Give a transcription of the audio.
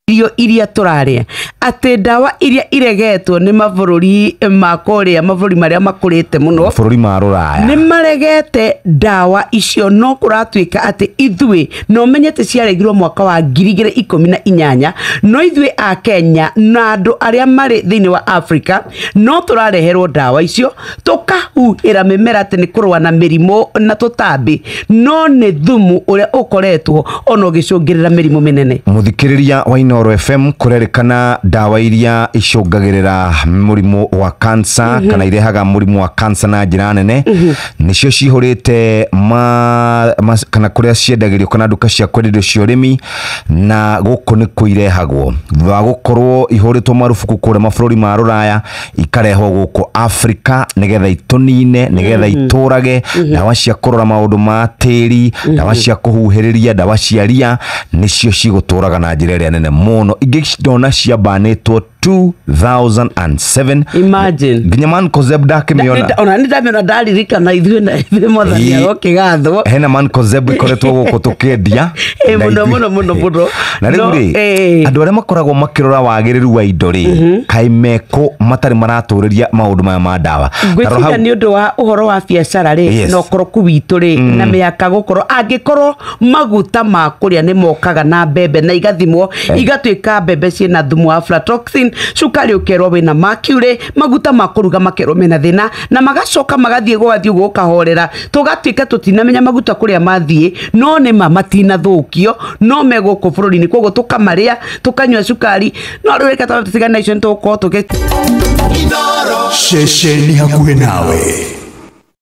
Irio iria tũrarĩa, atĩ ndawa iria iregetwo nĩ mabũrũri ma kũrĩa, mabũrũri marĩa makũrĩte mũno, Mabũrũri ma rũraya, nĩ maregete ndawa icio, no kũratuĩka atĩ ithuĩ, na ũmenye atĩ ciaregirwo mwaka wa 2018, no ithuĩ a Kenya na andũ arĩa marĩ thĩinĩ wa Africa no tũrareherwo ndawa icio tũkahuhĩra mĩmera atĩ nĩ kũrũa na mĩrimũ na tũtambi, no nĩ thumu ũrĩa ũkoretwo ona ũgĩcũngĩrĩra mĩrimũ mĩnene. Muthikiriria wa Inooro FM, kurerikana ndawa iria icũngagĩrĩra mũrimũ wa cancer kana irehaga mũrimũ wa cancer na njĩra nene nĩcio cihũrĩte ma, kana kũrĩa ciendagĩrio kana nduka cia kwenderio cia ũrĩmi, na gũkũ nĩkuo irehagwo thutha wa gũkorwo ihũrĩtwo marubuku kũrĩa mabũrũri ma rũraya, ikarehwo gũkũ Afrika nĩgetha itũnine, nĩgetha itũrage. Ndawa cia kũrora maũndũ ma tĩri, ndawa cia kũhuhĩrĩria, ndawa cia ria nĩcio cigũtũraga na njĩra ĩrĩa nene mũno. Ingĩ ndona ciambanĩtwo 2007. Imagine. Nginya mancozeb ndakĩmĩona. Ona nĩ ndamĩona, ndaririkana ithuĩ na ithuĩ, Mwathani arokĩgathwo. Hena mancozeb ikoretwo gũkũ tũkĩendia. Ĩ, Na mũno, mũno, mũno, mũno. Na rĩu No, rĩ, andũ arĩa makoragwo makĩrora wagĩrĩru wa indo rĩ, kaĩ meko matarĩ maratũrĩria maũndũ maya ma ndawa? Ta rora Ngwĩciria nĩ ũndũ wa ũhoro wa biacara rĩ, na ũkoroku witũ rĩ, na mĩaka gũkorwo angĩkorwo maguta ma kũrĩa nĩ mokaga na mbembe na igathimwo igatuĩka mbembe ciĩna thumu wa aflatoxin, cukari ũkerwo wĩna mercury, maguta ma kũruga makerwo mena thĩna, na magacoka magathiĩ gũgathiĩ ũguo ũkahorera, tũgatuĩka tũtinamenya maguta kũrĩa mathiĩ, no nĩ ma matinathũkio, no me gũkũ bũrũri-inĩ, koguo tũkamarĩa, tũkanyua cukari. No rĩu reke tũtigane na icio, nĩ tũgũkorwo tũgĩ Ceceni hakuhĩ nawe.